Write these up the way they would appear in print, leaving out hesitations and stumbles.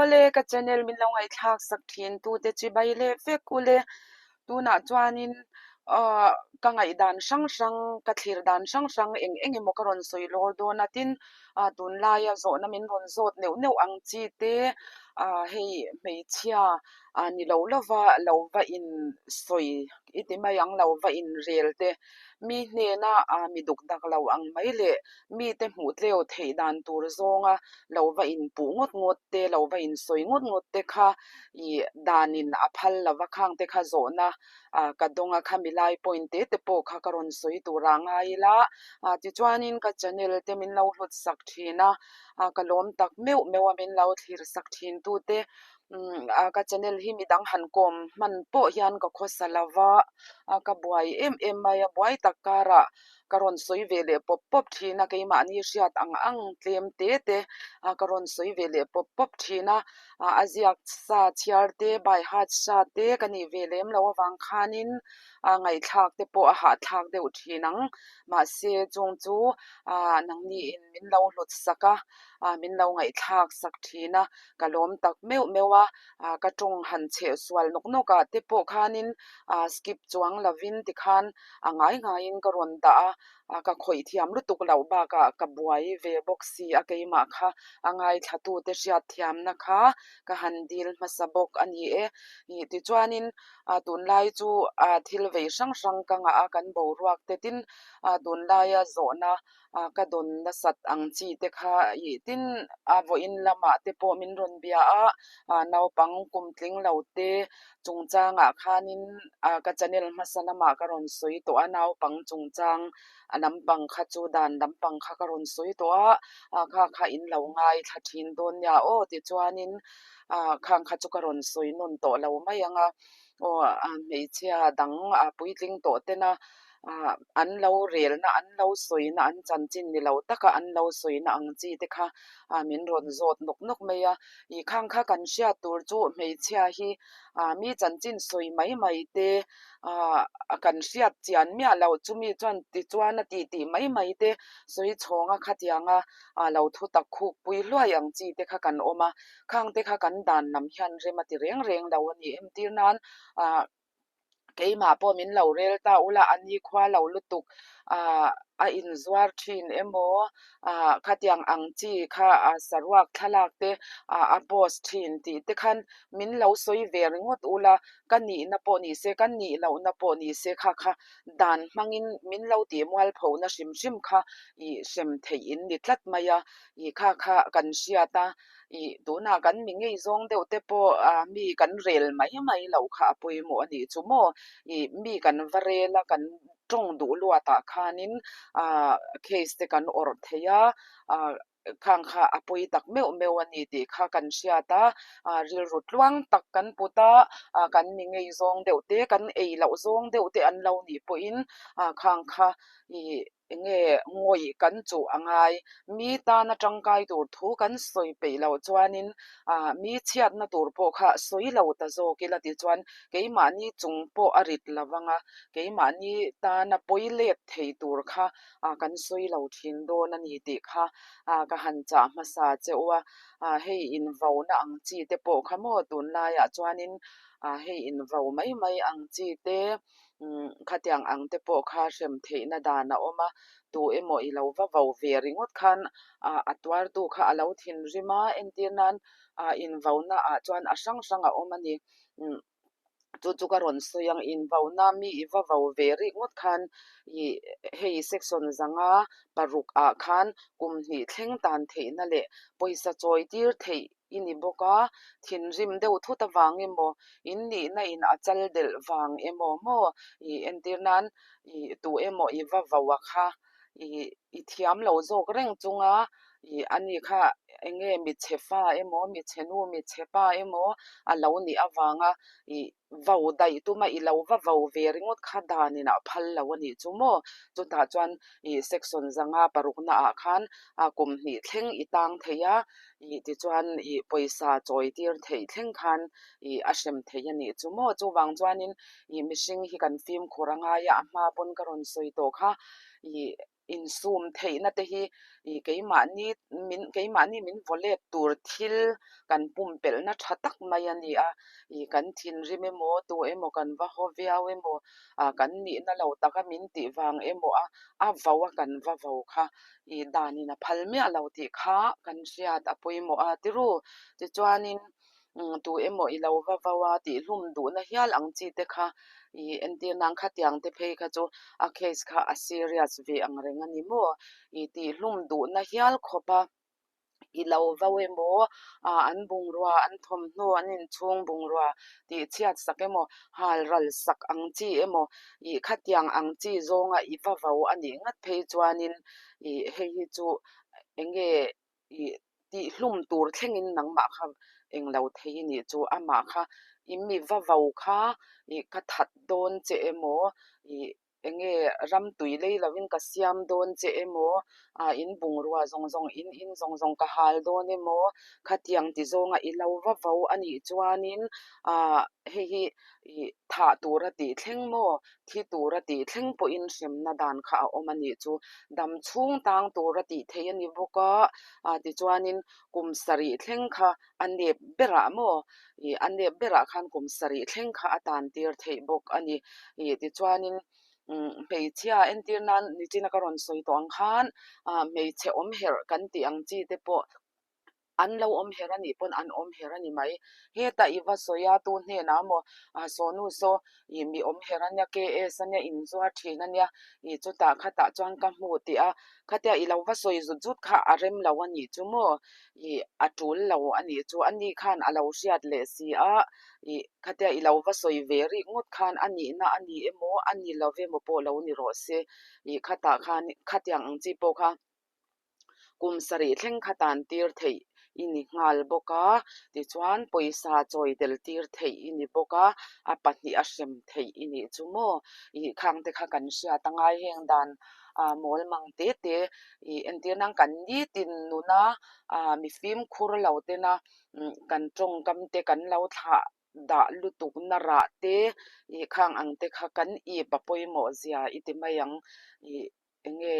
Awle ka channel min lo ngaihthlak sak thin tute chibai leh vek ule tunah chuanin ahh ka ngaihdan hrang hrang ka thlir dan hrang hrang eng eng emaw ka rawn sawi lawr dawn a tin ah tunlaia zawhna min rawn zawt neuh neuh ang chi te ah hei hmeichhia ah ni lo lova lo va in sawi i ti mai ang lo va in rel te mi hnena ah mi duk dak lo ang mai leh mite hmuh tleu theih dan tur zawnga lo va inpuh ngawt ngawt te, lo va insawi ngawt ngawt te kha ih danin a phal lova khang te kha zawhna ah ka dawng a, khami lai point te te pawh kha ka rawn sawi turah a ngai ila ah tichuanin ka channel te min lo hlut sak thin a, ah ka lawm tak meuh meuh a min lo thlir sak thin tute umm ah ka channel hi midang han kawm hman pawh hian ka khawsa lova ah ka buai em em mai a, buai tak karah Ka rawn sawi ve leh pawp pawp thin a, keimahni hriat ang ang tlem te te a ka rawn sawi ve leh pawp pawp thin a, a ziak sa chhiar te by heart sa te ka nih ve lem loh avang khanin a ngaihthlak te pawh a hahthlak deuh thin ang. Mahse chung chu ah nangniin min lo hlut sak a, ah min lo ngaihthlak sak thin a, ka lawm tak meuh meuh a, ah ka tawng han chheh sual nawk nawk ah te pawh khanin ah skip chuang lovin tikhan a ngai ngaiin ka rawn dah a, a ka khawih thiam lutuk loh bakah ka buai ve bawk si a keimah kha a ngaithlatute hriat thiamna kha ka han dil hmasa bawk a ni e. Ih tichuanin ah tunlai chu ah thil vei hrang hrang ka ngah a kan boruak te tin ah tunlaia zawhna ah ka dawn nasat ang chi te kha ih tin a vawiin lamah te pawh min rawn bia a, ah naupang kum tling lo te chungchangah khanin ah ka channel hmasa lamah ka rawn sawi tawh a naupang chungchang a lampang kha chu dan lampang kha ka rawn sawi tawh a, ah kha kha in lo ngaithla thin dawn nia aw tichuanin ah khang kha chu ka rawn sawi nawn tawh lo mai ang a. Aw a hmeichhia dang a puitling tawh tena ah an lo relna an lo sawina an chanchin ni lo taka an lo sawina ang chi te kha ah min rawn zawt nawk nawk mai a ih khang kha kan hriat tur chu hmeichhia hi ah mi chanchin sawi mai mai te ah kan hriat chian miah loh chumi chuan tichuan a tih tih mai mai te sawi chhawnga khatianga ah lo thu tak khuk pui hluai ang chi te kha kan awm a. Khang te kha kan dan lam hian rem a ti reng reng lo a ni. Entir nan ah keimah pawh min lo rel ta ula a ni khua lo lutuk ah a inzuar thin emaw ah khatiang ang chi kha ah saruak thlalak te ah a post thin tih te khan min lo sawi ve ringawt ula ka nihna pawh ni se ka nih lohna pawh ni se kha kha dan hmangin min lo tih mualphona hrim hrim kha ih hrem theih in ni tlat mai a ih kha kha kan hriat a. Ih tunah kan mi ngei zawng deuh te pawh ah mi kan rel mai mai loh kha a pawimawh a nih chu maw? Ih mi kan va rel a kan tawng duh luatah khanin ah case te kan awrh thei a, ah khang kha a pawi tak meuh meuh a ni tih kha kan hriat a, ah rilru tluang tak kan put a, ah kan mi ngei zawng deuh te kan ei loh zawng deuh te an lo nih pawhin ah khang kha ih Eng nge ngawih kan chuh a ngai? Mi tana tangkai tur thu kan sawi peih loh chuanin ah mi chhiatna tur pawh kha sawi lo ta zawk ila tichuan keimahni chung pawh a rit lo vang a, keimahni tana pawi let thei tur kha ah kan sawi lo thin dawn a ni tih kha ah ka han chah hmasa che u a. Ah hei invauna ang chi te pawh kha maw tunlaiah chuanin ah hei invo mai mai ang chi te. Umm khatiang ang te pawh kha hrem theihna dan a awm a, tu emaw i lo va vo ve ringawt khan ah a tuartu kha a lo thinrim a, entir nan ah invauna ah chuan a hrang hrang a awm a ni. Umm chu chu ka rawn sawi ang, invauna mi i va vo ve ringawt khan ih hei section zanga paruk ah khan kum hnih thleng tan theihna leh pawisa chawi tir theih i ni bawk a, thinrim deuh thut avang emaw, in nihna in a chal delh vang emaw maw ih entir nan ih tu emaw i va vo a kha ih i thiam lo zawk reng chunga ih ani kha eng nge michhe fa emaw michhe nu michhe pa emaw a lo nih avanga ih vo daih tuma i lo va vo ve ringawt kha danin a phal lo a nih chu maw? Chutah chuan ih section zanga parukna ah khan a kum hnih thleng i tang thei a, ih tichuan ih pawisa chawi tir theih thleng khan ih a hrem thei a nih chu maw? Chuvang chuanin ih mihring hi kan fimkhur a ngai a, a hma pawn ka rawn sawi tawh kha ih. Insum theihna te hi ih keimahni min keimahni min vaw let tur thil kan pumpelhna tha tak mai a ni a, ih kan thinrim emaw tu emaw kan va haw viau emaw ah kan nihna lo taka min tih vang emaw a a vo a kan va vo kha ih danin a phal miah lo tih kha kan hriat a pawimawh a tiru tichuanin Tu emaw i lo va vo a tih hlum duhna hial ang chi te kha ih entir nan khatiang te phei kha chu a case kha a serious ve ang reng a ni maw? Ih tih hlum duhna hial khawp a i lo vo emaw ah an bungrua an thawmhnaw an inchhung bungrua tih chhiat sak emaw hal ral sak ang chi emaw ih khatiang ang chi zawnga i va vo a nih ngat phei chuanin ih hei hi chu eng nge Ih tihhlum tur thlengin nangmah kha englo thei i nih chu, amah kha i mi va vo kha ih ka that dawn che emaw, ih enge ram tui lei lovin ka siam dawn che emaw, ah in bungrua zawng zawng in in zawng zawng ka hal dawn emaw, khatiang ti zawnga i lo va vo a nih chuanin ah hei hi ih thah tura tih thleng maw Thi tura tih thleng pawhin hremna dan kha a awm a nih chu. Dam chhung tang tura tih theih a ni bawk a, ah tichuanin kum sarih thleng kha a nep berah maw ih a nep berah khan kum sarih thleng kha a tan tir theih bawk a ni. Ih tichuanin umm hmeichhia entir nan nichina ka rawn sawi tawh ang khan ah hmeichhe awm herh kan tih ang chi te pawh An lo awm her a nih pawn an awm her a ni mai. Hetah i va sawi a, tu hnenah maw Sonu saw i mi awm her a nia, KS a nia, inzuar thin a nia, i chutah khatah chuan ka hmu tih a, khatia i lo va sawi zut zut kha a rem lo a nih chu maw? I a tul lo a nih chu, a ni khan a lo hriat leh si a, i khatia i lo va sawi ve rik ngawt khan a nihna a ni emaw a ni lo emaw pawh lo ni rawh se, i khatah khan khatiang ang chi pawh kha. Kum sarih thleng kha tan tir theih i ni nghal bawk a, tichuan pawisa chawi tel tir theih i ni bawk a, a pahnih a hrem theih i nih chu maw? Ih khang te kha kan hriat a ngai heng dan ah mawl mang te te ih entir nan kan nitin nuna ah mi fimkhur lo tena kan tawngkam te kan lo thlah dah lutuk na rah te ih khang ang te kha kan ip a pawimawh zia i ti mai ang ih. Eng nge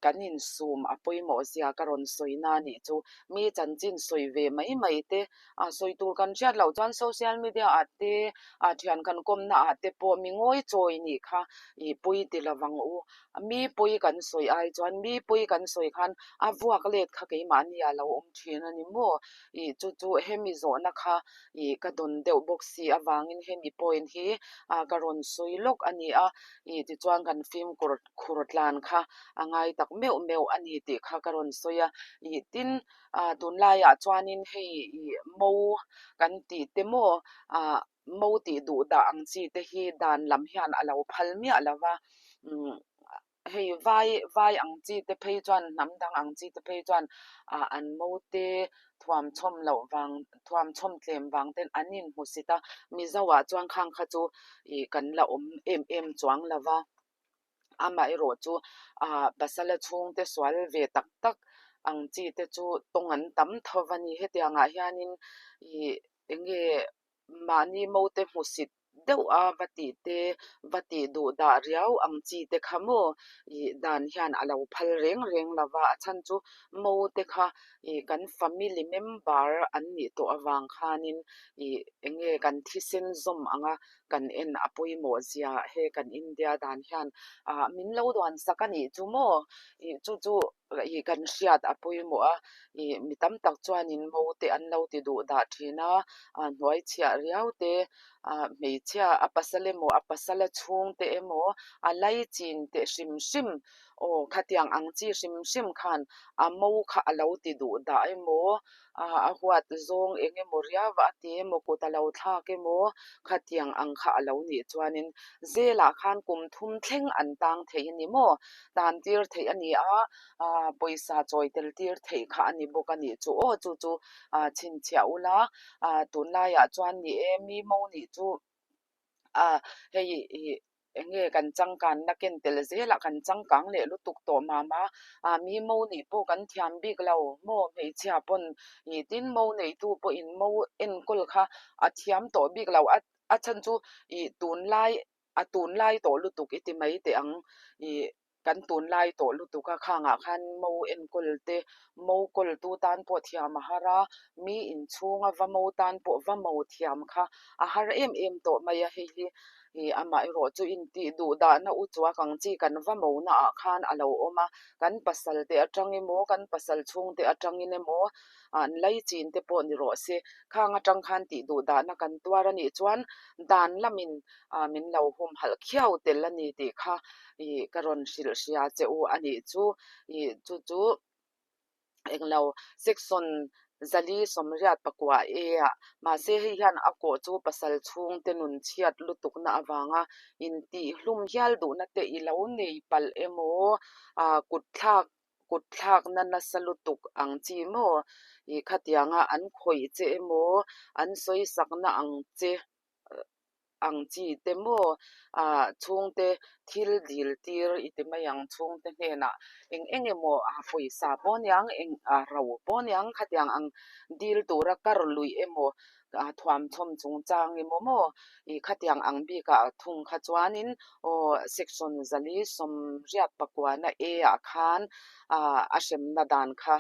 kan insum a pawimawh zia ka rawn sawi na nih chu mi chanchin sawi ve mai mai te a sawi tur kan hriat loh chuan social media ah te a thian kan kawmna ah te pawh mi ngawi chawi nih kha ih pawi ti lo vang u mi pawi kan sawi ai chuan mi pawi kan sawi khan a vuak let kha keimahni ah lo awm thin a ni maw ih chu chu hemi zawhna kha ih ka dawn deuh bawk si avangin hemi point hi a ka rawn sawi lawk a ni a. Ih tichuan kan fimkhur khur tlan kha a ngai tak meuh meuh a ni tih kha ka rawn sawi a. Ih tin ah tunlaiah chuanin hei ih mo kan tih te maw ah mo tih duh dah ang chi te hi dan lam hian a lo phal miah lo va umm hei vai vai ang chi te phei chuan hnam dang ang chi te phei chuan ah an mo te thuamchhawm loh vang thuamchhawm tlem vang ten an inhmusit a, Mizo ah chuan khang kha chu ih kan la awm em em chuang lo va, amaherawh chu ah pasala chhungte sual ve tak tak ang chi te chu tawng an tam tho va ni hetiang ah hianin ih eng nge mahni mote hmusit deuh a va tih te, va tih duh dah riau ang chi te kha maw ih dan hian a lo phal reng reng lo va, a chhan chu mo te kha ih kan family member an nih tawh avang khanin ih eng nge kan thisen zawm anga kan en a pawimawh zia he kan India dan hian ah min lo duan sak a nih chu maw ih chu chu ih kan hriat a pawimawh a ih mi tam tak chuanin mo te an lo ti duh dah thin a ah hnuai chhiah riau te ah hmeichhia a pasal emaw a pasala chhung te emaw a lai chin teh hrim hrim aw khatiang ang chi hrim hrim khan a mo kha a lo ti duh dah emaw ah a huat zawng eng emaw riau a ti emaw kut a lo thlak emaw khatiang ang kha a lo nih chuanin zelah khan kum thum thleng an tang thei a ni maw tan tir theih a ni a ah pawisa chawi tel tir theih kha a ni bawk a nih chu aw chu chu ah chhinchhiah ula ah tunlaiah chuan ni e mi mo nih chu ah hei ih eng nge kan changkanna ken tel zelah kan changkang leh lutuk tawh mam a, ah mi mo nih pawh kan thiam bik lo maw hmeichhia pawn ih tin mo neitu pawhin mo enkawl kha a thiam tawh bik lo a a chhan chu ih tunlai a tunlai tawh lutuk i ti mai teh ang ih. Kan tunlai tawh lutuk a khangah khan mo enkawl te, mo kawltu tan pawh thiam a har a, mi inchhunga va mo tan pawh va mo thiam kha a har em em tawh mai a, hei hi ih amaherawh chu intih duh dahna u chuak ang chi kan va mo naah khan a lo awm a, kan pasal te atang emaw kan pasal chhungte atangin emaw an lei chin te pawh ni rawh se, khang atang khan tih duh dahna kan tuar a nih chuan dan lamin ah min lo humhalh khiau tel a ni tih kha ih ka rawn hrilh hria che u a nih chu ih chu chu englo section zali sawmriat pakua e ah mahse hei hian a kawh chu pasal chhungte nun chhiat lutukna avanga intihhlum hial duhna te i lo nei palh emaw ah kutthlak kut thlakna nasa lutuk ang chi maw? Ih khatianga an khawih che emaw, an sawisakna ang che ang chi te maw? Ah chhungte thil dil tir i ti mai ang chhungte hnenah eng eng emaw a pawisa pawh aniang eng a ro pawh aniang khatiang ang dil tura kar luih emaw a thuamchhawm chungchang emaw maw ih khatiang ang bikah thung kha chuanin aw section zali sawmriat pakuana A ah khan ah a hremna dan kha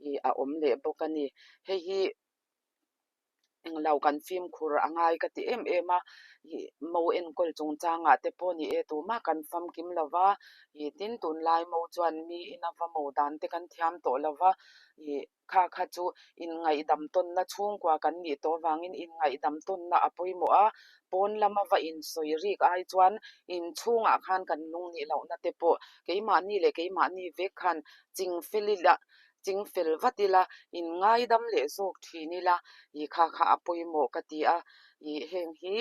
ih a awm leh bawk a ni. Hei hi englo kan fimkhur a ngai ka ti em em a ih mo enkawl chungchangah te pawh ni e tumah kan famkim lo va ih tin tunlai mo chuan mi ina va mo dan te kan thiam tawh lo va ih Kha kha chu inngaihdam tawnna chhungkua kan nih tawh avangin inngaihdam tawnna a pawimawh a, pawn lama va insawi rik ai chuan inchhungah khan kan lung nih lohna te pawh keimahni leh keimahni vek khan chingfel ila, chingfel vat ila, inngaidam leh zawk thin ila ih kha kha a pawimawh ka ti a, ih heng hi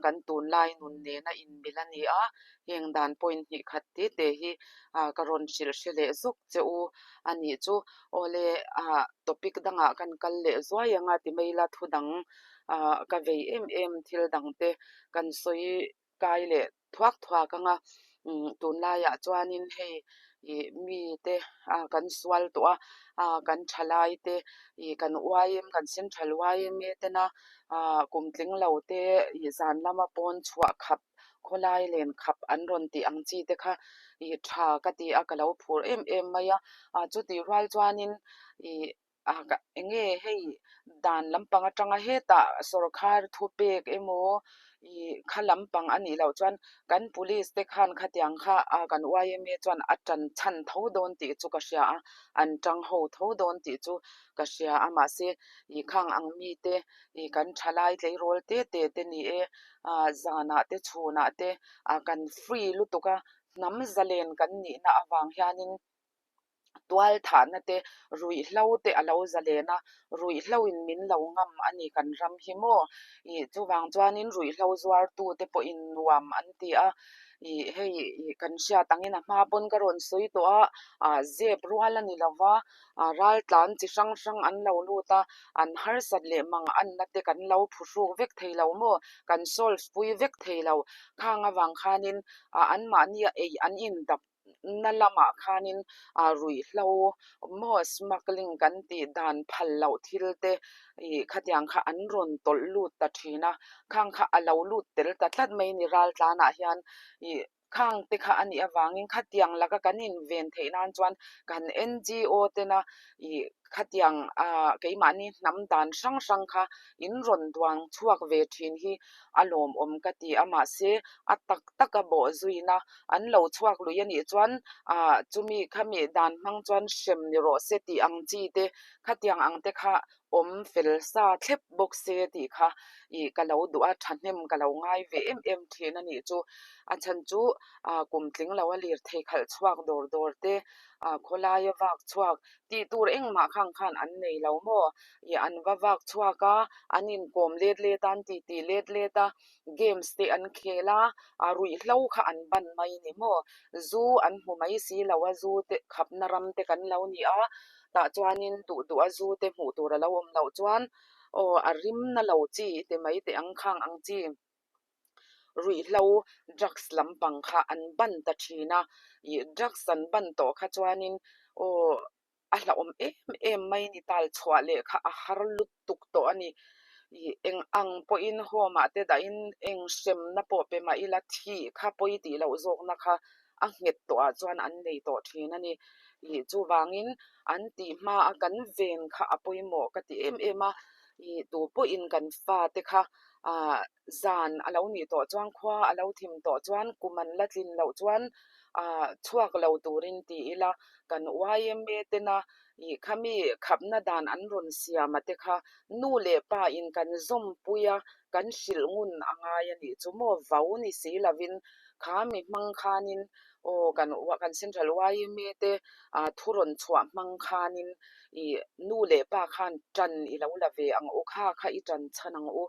kan tunlai nun nena inmil a ni a, heng dan point hnih khat te te hi ka rawn hrilh hre leh zawk che u a nih chu. Awle ah topic dangah kan kal leh zuai ang a ti mai ila thu dang ah ka vei em em thil dang te kan sawi kai leh thuak thuak ang a umm tunlaiah chuanin hei ih mi te ah kan sual tawh a ah kan thalai te ih kan uaim kan central uaim tena ah kum tling lo te ih zan lama pawn chhuah khap khawlai len khap an rawn tih ang chi te kha ih tha ka ti a ka lo phur em em mai a ah chutih rual chuanin ih ah ka eng nge hei dan lampang atanga hetah sawrkhar thupek emaw ih kha lampang a nih loh chuan kan police te khan khatiang kha ah kan yma chuan a tan chhan tho dawn tih chu ka hria a an tang ho tho dawn tih chu ka hria a mahse ih khang ang mite ih kan thalai tleirawl te te te ni e ah zanah te chhunah te ah kan free lutuk a hnam zalen kan nihna avang hianin tual thahna te ruihhlo te a lo zalen a ruihhlo in min lo ngam a ni kan ram hi maw ih chuvang chuanin ruihhlo zuartu te pawhin nuam an ti a ih hei ih kan hriat angin a hma pawn ka rawn sawi tawh a ah zep rual a ni lo va. ah raltlan chi hrang hrang an lo lut a, an harsat leh mang anna te kan lo phuhruk vek thei lo maw, kan solve pui vek thei lo, khang avang khanin ah anmahni a ei an indap na lamah khanin ah ruihhlo maw smuggling kan tih dan phal loh thil te ih khatiang kha an rawn tawlh lut ta thin a, khang kha a lo lut tel ta tlat mai ni raltlanah hian ih. Khang te kha a nih avangin khatiang laka kan inven theih nan chuan kan NGO tena ih khatiang ah keimahni hnam dan hrang hrang kha in rawn duang chhuak ve thin hi a lawmawm ka ti a mahse a tak tak a bawh zuina an lo chhuak lui a nih chuan ah chumi khami dan hmang chuan hrem ni rawh se tih ang chi te khatiang ang te kha awm fel sa thlep bawk se tih kha ih ka lo duh a thahnem ka lo ngai ve em em thin a nih chu a chhan chu ah kum tling lo a lirthei khalh chhuak dawr dawr te ah khawlaia vak chhuak tih tur engmah khang khan an nei lo maw ih an va vak chhuak a an inkawm let let a an tih tih let let a games te an khel a ah ruihhlo kha an ban mai ni maw zu an hmu mai si lo a zu te khapna ram te kan lo ni a. Tah chuanin duh duh a zu te hmuh tur a lo awm loh chuan aw a rim na lo chi ti mai teh ang khang ang chi ruihhlo drugs lampang kha an ban ta thin a, ih drugs an ban tawh kha chuanin aw a hlauhawm em em mai ni tal chhuah leh kha a har lutuk tawh a ni. Ih eng ang pawhin home ah te dahin eng hremna pawh pe mah ila thih kha pawi tih loh zawkna kha. a nghet tawhah chuan an nei tawh thin a ni. Ih chuvangin an tih hmaa kan ven kha a pawimawh ka ti em em a, ih tu pawhin kan fate kha ah zan a lo nih tawh chuan khua a lo thim tawh chuan kum an la tlin loh chuan ah chhuak lo turin ti ila kan YMA tena ih khami khapna dan an rawn siam a te kha nu leh pa in kan zawmpui a kan hrilh ngun a ngai a nih chu maw vau ni si lovin kha mi hmang khanin aw kan kan Central YMA te ah thu rawn chhuah hmang khanin ih nu leh pa khan tan i lo la ve ang u kha kha i tan chhan ang u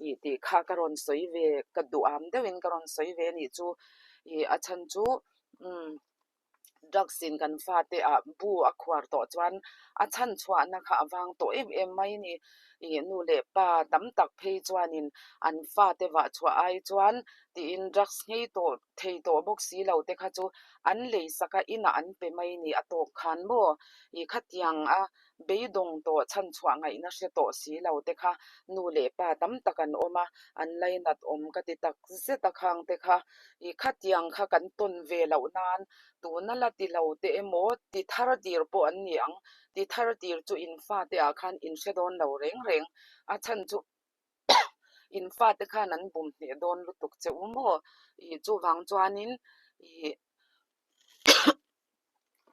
ih tih kha ka rawn sawi ve ka duham deuhin ka rawn sawi ve a nih chu ih a chhan chu umm drugs in kan fate ah bu a khuar tawh chuan a chhan chhuahna kha a vang tawh em em mai a ni ih nu leh pa tam tak phei chuanin an fate vah chhuah ai chuan tiin drugs nghei tawh thei tawh bawk si lo te kha chu an lei sak a inah an pe mai ni a tawk khan maw ih khatiang a beidawng tawh chhan chhuah ngaihna hre tawh si lo te kha nu leh pa tam tak an awm a an lainat awm ka ti tak zet a khang te kha ih khatiang kha kan tawn ve loh nan tuna la ti lo te emaw ti thar tir pawh an ni ang ti thar tir chu in fate ah khan in hre dawn lo reng reng a chhan chu in fate khan an bum hneh dawn lutuk che u maw ih chuvang chuanin ih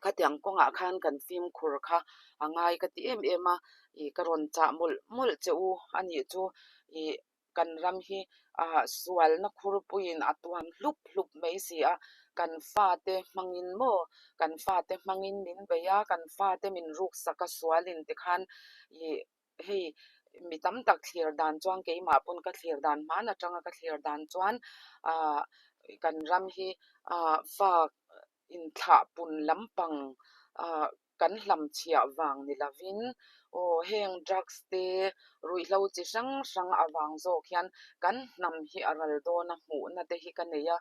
khatiang kawngah khan kan fimkhur kha a ngai ka ti em em a ih ka rawn chah mawlh mawlh che u a nih chu ih kan ram hi ah sualna khurpuiin a tuam hlup hlup mai si a kan fate hmangin maw kan fate hmangin min bei a kan fate min ruksak a sualin tikhan ih Hei mi tam tak thlir dan chuan keimah pawn ka thlir dan hman atanga ka thlir dan chuan ah kan ram hi ah fa inthlah pun lampang ah kan hlamchhiah vang ni lovin aw heng drugs te ruihhlo chi hrang hrang avang zawk hian kan hnam hi a ral dawn a hmuhna te hi ka nei a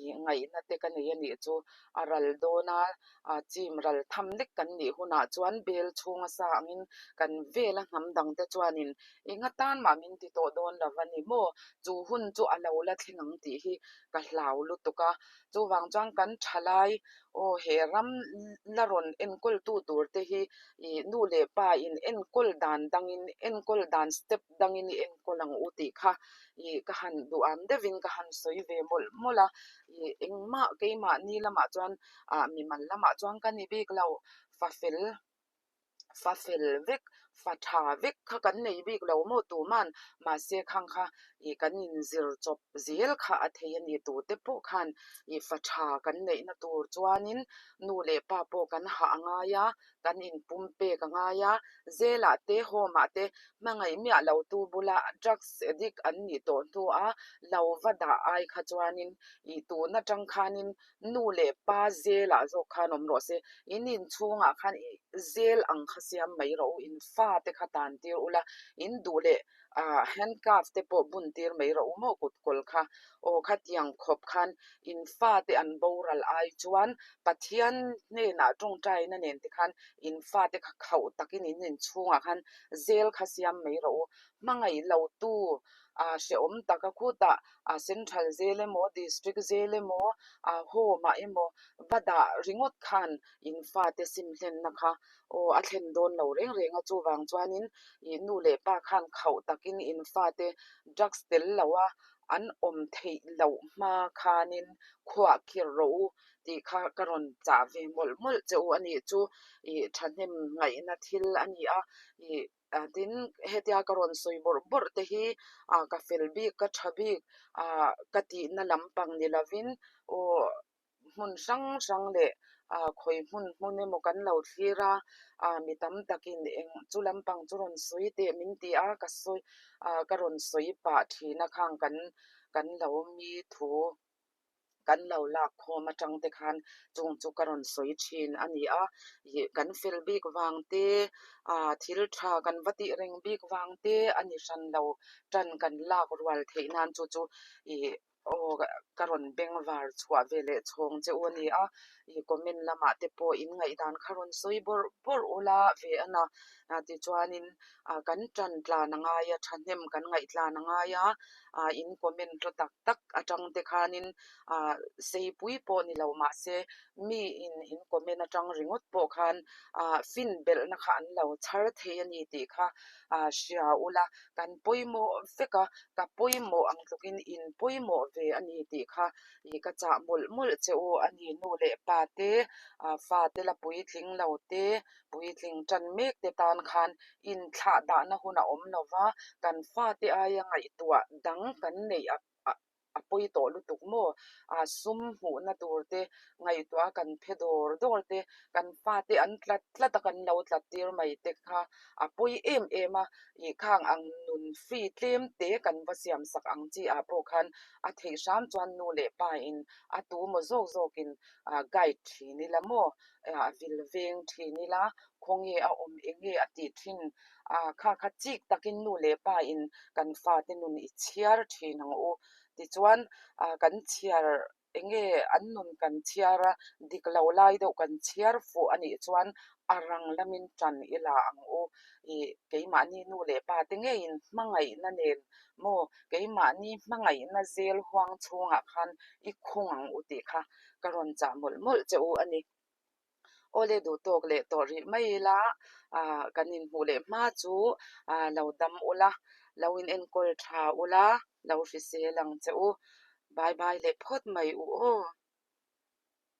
ih ngaihna te ka nei a nih chu a ral dawn a. a chim ral tham lek kan nih hunah chuan bel chhunga sa angin kan vela hnam dangte chuanin eng atan mah min ti tawh dawn lo a ni maw? Chu hun chu a lo la thleng ang tih hi ka hlau lutuk a, chuvang chuan kan tha lai aw he ram la rawn enkawl tu tur te hi ih nu leh pa in enkawl dan dangin enkawl dan step dangin i enkawl ang u tih kha ih ka han duham deuhin ka han sawi ve mawlh mawlh a, ih engmah keimahni lamah chuan ah mimal lamah chuan ka ni bik lo fa fel fa fel vek fa tha vek kha kan nei bik lo maw tuman mahse khang kha ih kan inzir chawp zel kha a thei a ni tute pawh khan ih fa tha kan neihna tur chuanin nu leh pa pawh kan hah a ngai a kan inpum pek a ngai a zelah te home ah te hmangaih miah lo tu bula drugs addict an nih tawh hnu a lo va dah ai kha chuanin ih tun atang khanin Nu leh pa zelah zawk khan awm rawh se, in inchhungah khan zel ang kha siam mai rawh u, in fate kha tan tir ula, in duh leh ah handcuff te pawh bun tir mai rawh u maw kut kawl kha, aw khatiang khawp khan in fate an boral ai chuan Pathian hnenah tawngtaina nen te khan in fate kha khauh takin in inchhungah khan zel kha siam mai rawh u, hmangaih lo tu ah hrehawm taka khutah a central zel emaw district zel emaw a home ah emaw va dah ringawt khan in fate sim hlenna kha aw a thlen dawn lo reng reng a chuvang chuanin ih nu leh pa khan khauh takin in fate drugs tel lo a an awm theih loh hma khanin khuah khirh rawh u tih kha ka rawn chah ve mawlh mawlh che u a nih chu ih thahnem ngaihna thil a ni a ih. Ah tin hetia ka rawn sawi bawrh bawrh te hi ah ka fel bik ka tha bik ah ka tihna lampang ni lovin aw hmun hrang hrang leh ah khawi hmun hmun emaw kan lo thlir a ah mi tam takin eng chu lampang chu rawn sawi teh min ti a ka sawi ah ka rawn sawi pah thin a khang kan kan lo mi thu. kan lo lak khawm atang te khan chung chu ka rawn sawi thin a ni a ih kan fel bik vang te ah thil tha kan va tih reng bik vang te a ni hran lo tan kan lak rual theih nan chu chu ih. Aw ka rawn beng var chhuah ve leh chhawng che u a ni a, i comment lamah te pawh in ngaihdan kha rawn sawi bawrh bawrh ula ve a na. Tichuanin kan tan tlan a ngai a, thahnem kan ngaih tlan a ngai a, in comment hlu tak tak atang te khanin seipui pawh ni lo mahse mi in in comment atang ringawt pawh khan fin belhna kha an lo chhar thei a ni tih kha hria ula kan pawimawh vek a, ka pawimawh ang tlukin in pawimawh ve a ni tih kha ih ka chah mawlh mawlh che u a ni. Nu leh pa te, fate la puitling lo te, puitling tan mek te tan khan inthlah dahna hun a awm lo va, kan fate aia ngaihtuah dang kan neih a a pawi tawh lutuk maw? A sum hmuhna tur te ngaihtuah a kan phe dawr dawr te, kan fate an tlat tlat a kan lo tlat tir mai te kha a pawi em em a, ih khang ang nun free tlem te kan va siam sak ang chi ah pawh khan a theih hram chuan nu leh pa in a tu maw zawk zawk in guide thin ila maw? A vil veng thin ila khawnge a awm eng nge a tih thin a kha kha chik takin nu leh pa in kan fate nun i chhiar thin ang u tichuan ah kan chhiar eng nge an nun kan chhiar a dik lo lai deuh kan chhiar fuh a nih chuan a rang lamin tan i la ang u ih keimahni nu leh pa te ngeiin hmangaihna nen maw keimahni hmangaihna zel huang chhungah khan i khung ang u tih kha ka rawn chah mawlh mawlh che u a ni. Awle duh tawk leh tawh rih mai ila ah kan inhmuh leh hma chu ah lo dam ula, lo in enkawl tha ula, lo hrisel ang che u. Bye bye leh phawt mai u aw.